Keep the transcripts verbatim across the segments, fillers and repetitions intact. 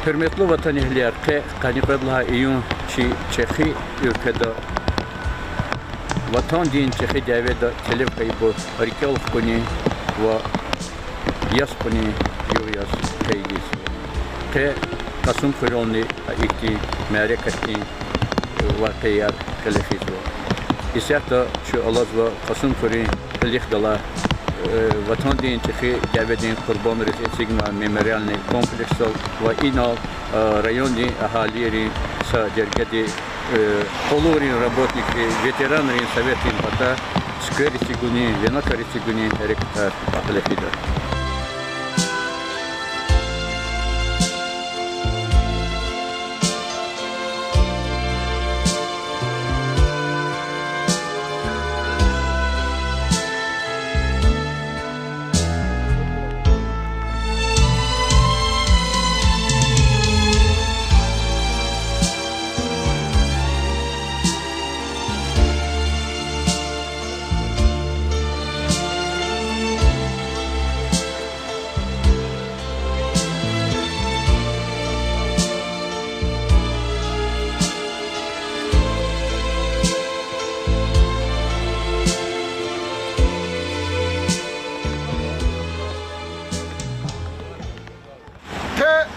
Гьуьрметлу ватанэгьлияр, къе къанни кьвед лагьай июнь чи чӀехи уьлкведа Ватандин чӀехи дяведа телеф хьайибур рикӀел хкунин ва яс кьунин югъ яз къейд ийизва. Къе Кьасумхуьрелни ихьтин мярекатдин вакъиаяр кьиле физва. Исятда чун алазва Кьасумхуьруьн кьилихъ галай, э, Ватандин чӀехи дяведин къурбанриз эцигнавай мемориальный комплексдал ва инал, э, райондин агьалийрин са жергеди, э, къуллугърин работникри, ветеранрин советдин патай цуьквер эцигунин, венокар эцигунин гьерекатар кьиле фида. Къе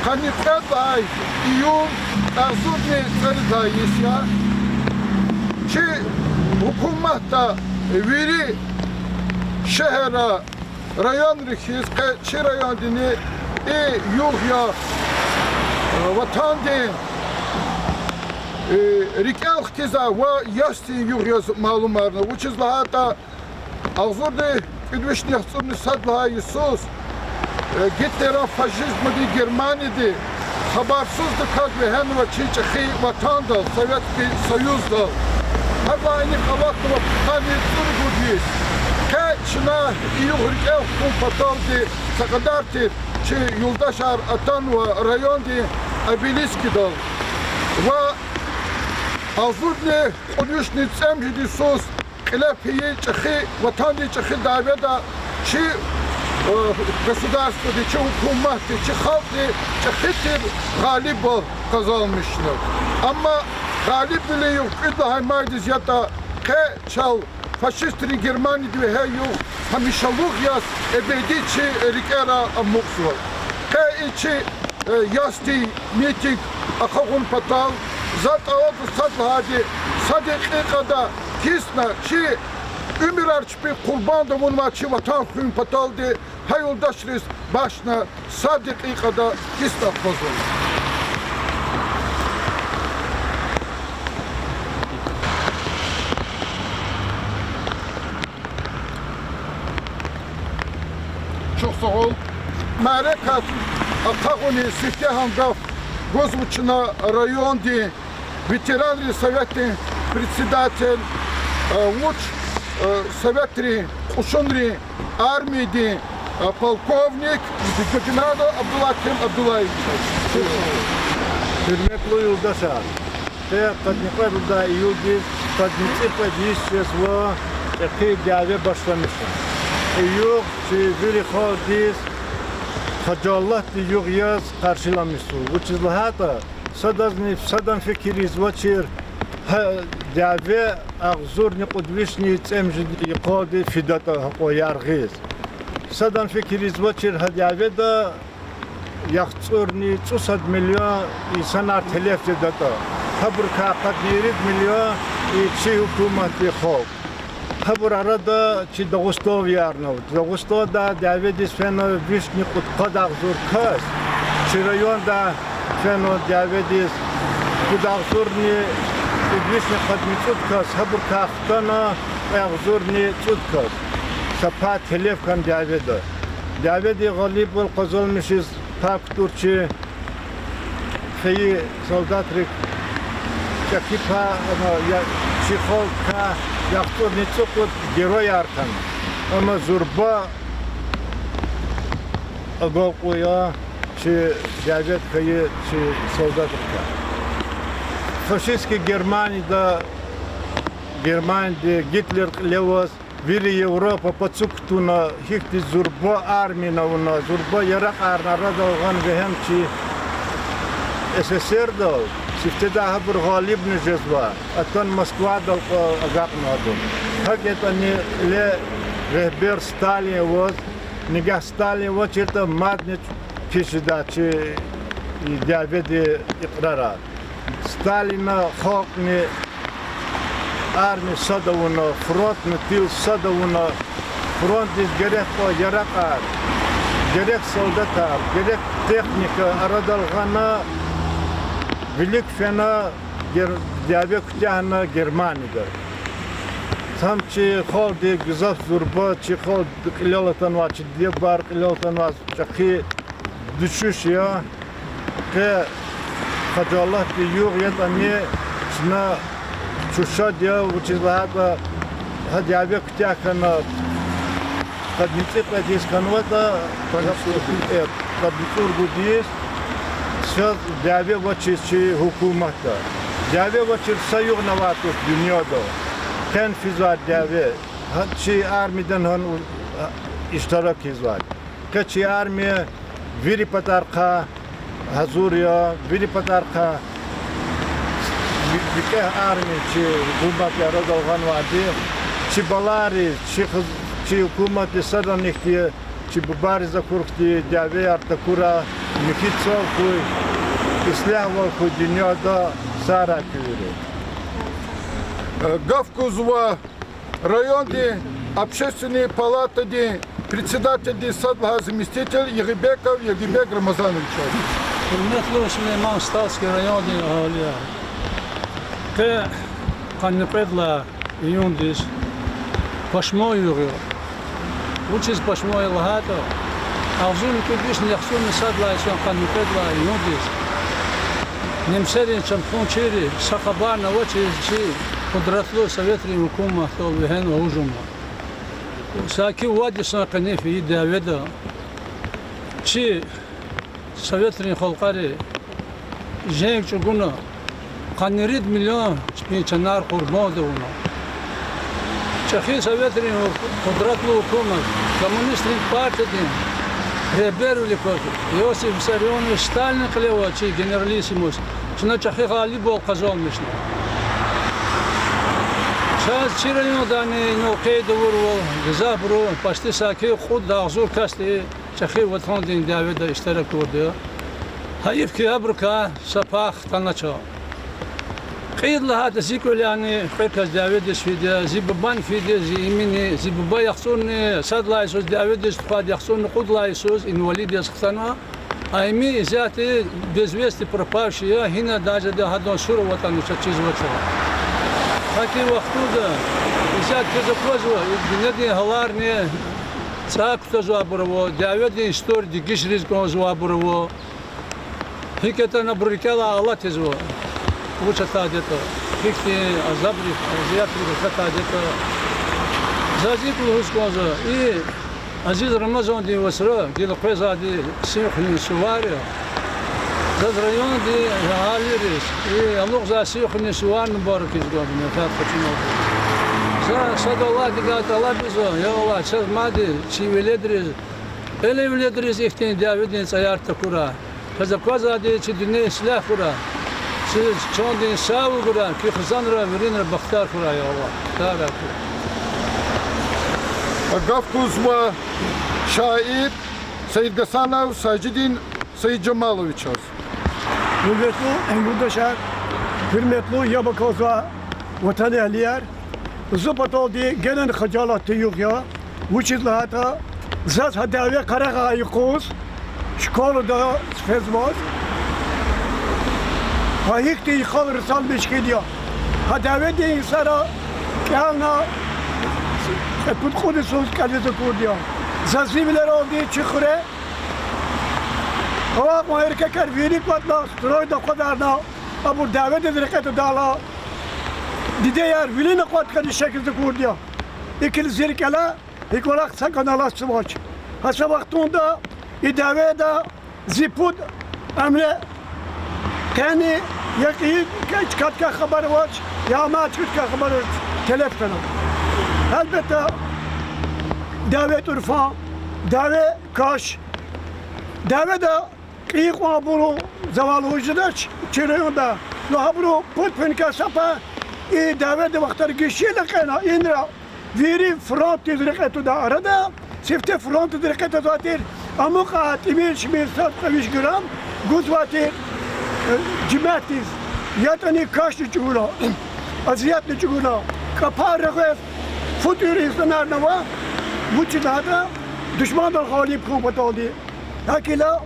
къанни кьвед лагьай июнь агъзурни цӀерид лагьай йис я. Чи гьукуматда вири шегьерра, районра хьиз къе чи райондини и югъ я, э, Ватандин, э, рикӀел хкизвай ва ясдин югъ яз малумарна. Вучиз лагьайтӀа агъзурни кӀуьд вишни яхцӀурни сад лагьай йисуз, э, Гитлеран фашизмди Германияди хабарсуздаказ вегьенва чи чӀехи ватандал, Советский Союздал. Гьадалай иник аватнава пудкъанни цӀуругуд йис. Къе чна и югъ рикӀел хкун паталди са кьадар тир чи юлдашар атанва райондин обелискдал ва агъзурни кьуд вишни цӀемуьжуьд йисуз кьиле фейи чӀехи, Ватандин чӀехи дяведа чи, э, государстводи, чи гьукуматди, чи халкьди чӀехи тир гъалибвал къазанмишна. Амма гъалибвилин югъ кӀуьд лагьай майдиз ятӀа, къе чал фашистри Германияди вегьей югъ гьамишалугъ яз эбеди чи рикӀера амукьзава. Къе и чи, э, ясдин митинг ахъаюн патал за тӀа-, сад лагьайди, са декьикьада кисна чи уьмуьрар чпи къурбанд авунвай чи Ватан хуьн паталди гьа юлдашриз бахшна са декьикьада кисна акъвазва. Чухсагъул. Мярекат ахъаюнин сифтегьан гаф гузва чна райондин ветеранрин советдин председатель, э, вуч, э, советрин кьушунрин армиядин, э, полковник Гагимрадов Абдулаким Абдуллаевич. Гьуьрметлу юлдашар, къе къанни кьвед лагьай июлдиз къанни цӀикьвед йис жезва чӀехи дяве башламишна. И югъ чи вири халкьдиз хажалатдин югъ яз къаршиламишзава. Вучиз лагьайтӀа садазни, садан фикир ийизвачир, гьа дяве агъзурни кьуд вишни цӀемуьжуьд йикъалди фидатӀа гьакьван яргъиз. Садан фикир ийизвачир, гьа дяведа яхцӀурни цӀусад миллион инсанар телеф жедатӀа. Гьабурукай къанни ирид миллион и чи гьукуматдин халкь. Гьабур арада чи дагъустанвиярни ава. Дагъустандай дяведиз фена вишни кьудкъад агъзур кас, чи райондай фена дяведиз кьуд агъзурни кьуд вишни къанни цӀуд кас, гьабурукай хтана кьве агъзурни цӀуд кас. Са пай телеф хьана дяведа. Дяведин гъалибвал къазанмишиз пай кутур чи хьайи солдатрик чӀехи пай, ама я-, чи халкьдикай яхцӀурни цӀукьуд геройар хьана. Ама зурба агалкьун я чи дяведин хьайи чи солдатрикай. Фашистский Германияда, Германияди Гитлер кьиле аваз вири Европа пацук кутуна, гьихьтин зурба армияни авуна, зурба яракьарни арадал гъана вегьена чи СССР-дал сифтедай гьабур гъалибни жезва, атана Москвадал кьван агакьнавайбур. ГьакӀ ятӀани кьиле регьбер Сталин аваз, нигагь Сталин авачиртӀа мадни пис жедай чи и дяведин икьрарар. Сталина халкьни армия сад авуна, фронтни тил сад авуна, фронтдиз герек кьван яракьар, герек солдатар, герек техника арадал гъана, вилик фена, гер-, дяве куьтягьна Германияда. Гьам чи халкьдин гзаф зурба, чи халкьди кьилел атанвай, чи дидебар кьилел атанвай чӀехи дуьшуьш я. Къе хажалатдин югъ ятӀани, чна чун шад я, вучиз лагьайтӀа гьа дяве куьтягь хьана, къад мицӀи кьвед йис хьанватӀа, э, къад муцӀургуд йис, са дяве авачиз чи гьукуматда. Дяве авачир са югъни авай туш дуьньяда. Къени физвай дяве. Гьа чи армияда гьана у-, а, иштирак ийизвай. Къе чи армия вири патарихъай гьазур я, вири патарихъай ви-, викӀегь армия чи гьукуматди арадал гъанвайди. Чи балайриз, чи хз-, чи гьукуматдиз садрани ихьтин, чи бубайриз акур хьтин дявеяр такурай, михьи цав хьуй, ислягьвал хьуй дуьньяда сагърай куь вири. Э, гаф гузва райондин общественный палатадин председательдин сад лагьай заместитель Ягъибеков Ягъибек Рамазановичаз. Гьуьрметлу Сулейман-Стальский райондин агьалияр! Къе къанни кьведлай июндиз пашман югъ я. Вучиз пашман я лагьайтӀа, агъзурни кӀуьд вишни яхцӀурни сад лагьай йисан къанни кьведлай июндиз немсерин чапхунчийри са хабарни авачиз чи къудратлу советрин гьукуматдал вегьена гьужумна. Саки вад йисан къениф и дяведа чи советрин халкьари женг чӀугуна, къанни ирид миллион чпин чанар къурбанд авуна. ЧӀехи советрин къудратлу гьукумат, коммунистрин партиядин регьбервилик кваз, Иосиф Виссарионович Сталин кьиле авай чи генералиссимус чна чӀехи гъалибвал къазанмишна. Чаз чи райондани инал къейд авурвал гзафбуру, почти саки кьуд агъзур касди чӀехи Ватандин дяведа иштирак авурди я. Гьайиф хьи, абурукай са пай хтанач. Кьейид лагьайтӀа, зи кӀваляйни кьве кас дяведиз фида, зи бубани фида, зи имини, зи буба яхцӀурни сад лагьай йисуз дяведиз тухвайди, яхцӀурни кьуд лагьай йисуз инвалид яз хтанва. А ими исятда без вести пропавший я, гьина даже гьадан сура аватӀани чаз чизвач. Гьа и вахтунда исятда квез аквазва, и дуьньядин гьаларни цӀай кутазвайбур ава, дяведин история дегишариз кӀанзавайбур ава. ГьикӀ ятӀани абуру рикӀелай алатзава, вуч атайди ятӀа, гьихьтин азабрик, азиятрик акатайди ятӀа. Заз икӀ лугьуз кӀанзава, и азиз Рамазандин вацра, гила къвезвайди сивхъни сувар я. Заз райондин агьалийриз и алукьзавай сивхъни сувар мубарак ийиз кӀанзава, менфят къачунал. За сад Аллагьдивай тӀалабзава, я Аллагь, чаз мадни, чи веледриз, элевледриз ихьтин дяведин цӀаяр такурай. Квез аквазвайди чи дуьнья ислягь хьурай. Чи чандин сагъвал гурай, куь хизанра, виринра бахтар хьурай, я Аллагь. Сагърай куьн. Гаф гузва шаир Саидгьасанов Сажидин Саиджамаловичаз. Гьуьрметлу юлдашар, гьуьрметлу яб акалзавай ватанэгьлияр, зи паталди генани хажалатдин югъ я, вучиз лагьайтӀа заз гьа дяве къарагъай юкъуз школада фезвай. Гьа гьихьтин йикъал рицалмиш хьайиди я. Гьа дяведин йисара кӀелна, кьве пуд кьуд йисуз кӀелиз акурди я. Заз зи вилералди чи хуьре авай кьван эркекар вири кӀватӀна, стройда акъвазарна, абур дяведиз рекье твадайла, дидеяр вилин акъваз хьана шехьиз акурди я. ИкӀ зи рикӀелай гьи кӀвалах са кӀвалахзавач. Гьа са вахтунда и дяведа зи пуд амле къени, я кьейи, чкадикай хабар авач, я амай чкадикай хабар авач, телеф хьана. Гьелбетда, дяве тӀурфан, дяве каш, дяведа Кьейи кьван абуру завал вуж жедач чи районда. Ну, гьабуру пуд-пуд кас сапа и дяведин вахтара гишила кьена, инра вири фронтдиз рекье туда арада, сифте фронтдиз рекье тазвай тир, амукьай тӀимил-шимил сад кьве виш грамм гузвай тир, э, жемятдиз, ятӀани кашни чӀугуна, азиятни чӀугуна, кӀапар регъвез фу тӀуьр инсанарни ава, вучиз лагьайтӀа душмандал гъалиб хьун паталди. ГьакӀ хьайила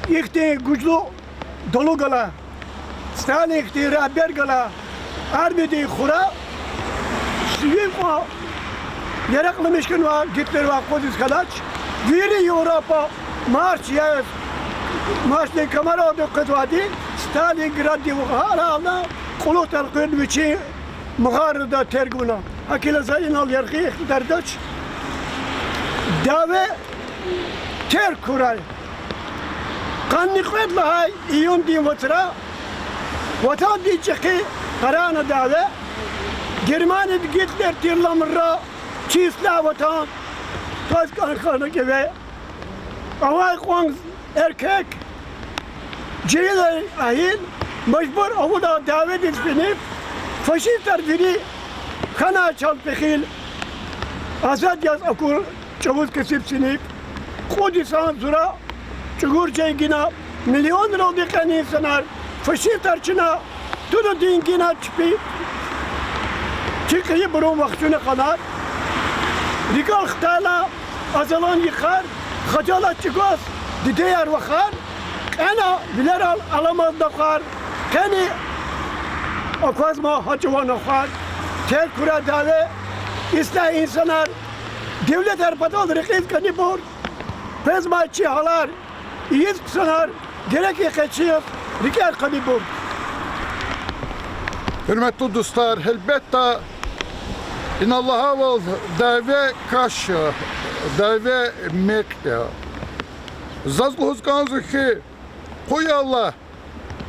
ихьтин гужлу далу галай, Сталин хьтин регьбер галай армиядин хура, сивин кьван яракьламиш хьанвай Гитлервай акъудиз хьанач, вири Европа марш яз, маршдин камаралди къвезвайди Сталинграддин вугьарална кьулухъ тӀалкьуьн вичин мугъаррада терг авуна. ГьакӀ хьайила за инал яргъи ихтилатдач. Дяве терг хьурай. Къанни кьвед лагьай июндин вацра Ватандин чӀехи къарагъна дяве, Германиядин Гитлер тир ламра чи ислягь Ватан тваз кӀан хьана кӀеве. Авай кьван эркек жегьилар агьил мажбур авуна дяведиз финиф, фашистар вири хьанай чал пехил, азад яз акур чӀавуз кесиб синиф, кьуд йисан зура чӀугур женгина, миллионралди кьена инсанар, фашистар чна тунадин гена чпи, чи кьейибурун вахчуна къанар, рикӀел хтайла азалан йикъар, хажалат чӀугваз дидеяр-вахар, кьена вилерал аламаз нахъвар, къени аквазма гьа чӀаван ахвар. Терг хьурай дяве, ислягь инсанар, девлетар патал рекьиз кӀанибур, къвезмай чи гьалар, ийиз хъсанар, герек я къе чаз рикӀер хъванибур. Гьуьрметлу дустар, гьелбетда, ина лагьайвал, дяве каш я, дяве мекь я. Заз лугьуз кӀанзава хьи, къуй Аллагь,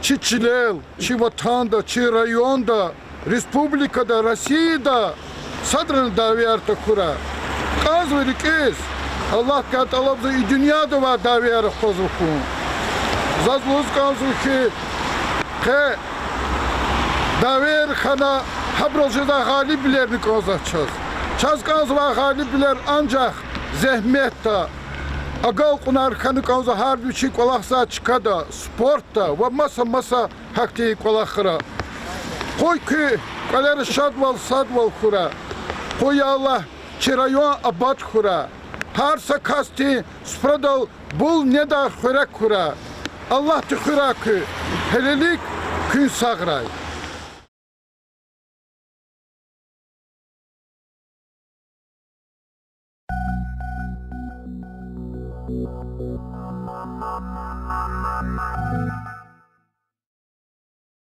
чи чилел, чи ватанда, чи районда, республикада, Россияда садрани дявеяр тахьурай. КӀанзава рикӀиз, Аллагьдикай тӀалабзава и дуьньяда авай дявеяр акъвазва хьун. Заз лугьуз кӀанзава хьи, къе дявеяр хьана, гьабурал жезвай гъалибвилерни кӀанзава чаз. Чаз кӀанзавай гъалибвилер анжах зегьметда, агалкьунар хьана кӀанзава гьар вичин кӀвалахзавай чкада, спортда ва маса-маса гьахьтин кӀвалахра. Къуй куь кӀвалера шадвал, садвал хьурай. Къуй Аллагь, чи район абад хьурай. Гьар са касдин супрадал бул недай хуьрек хьурай. Аллагьди хуьрай куь, гьелелик куьн сагърай.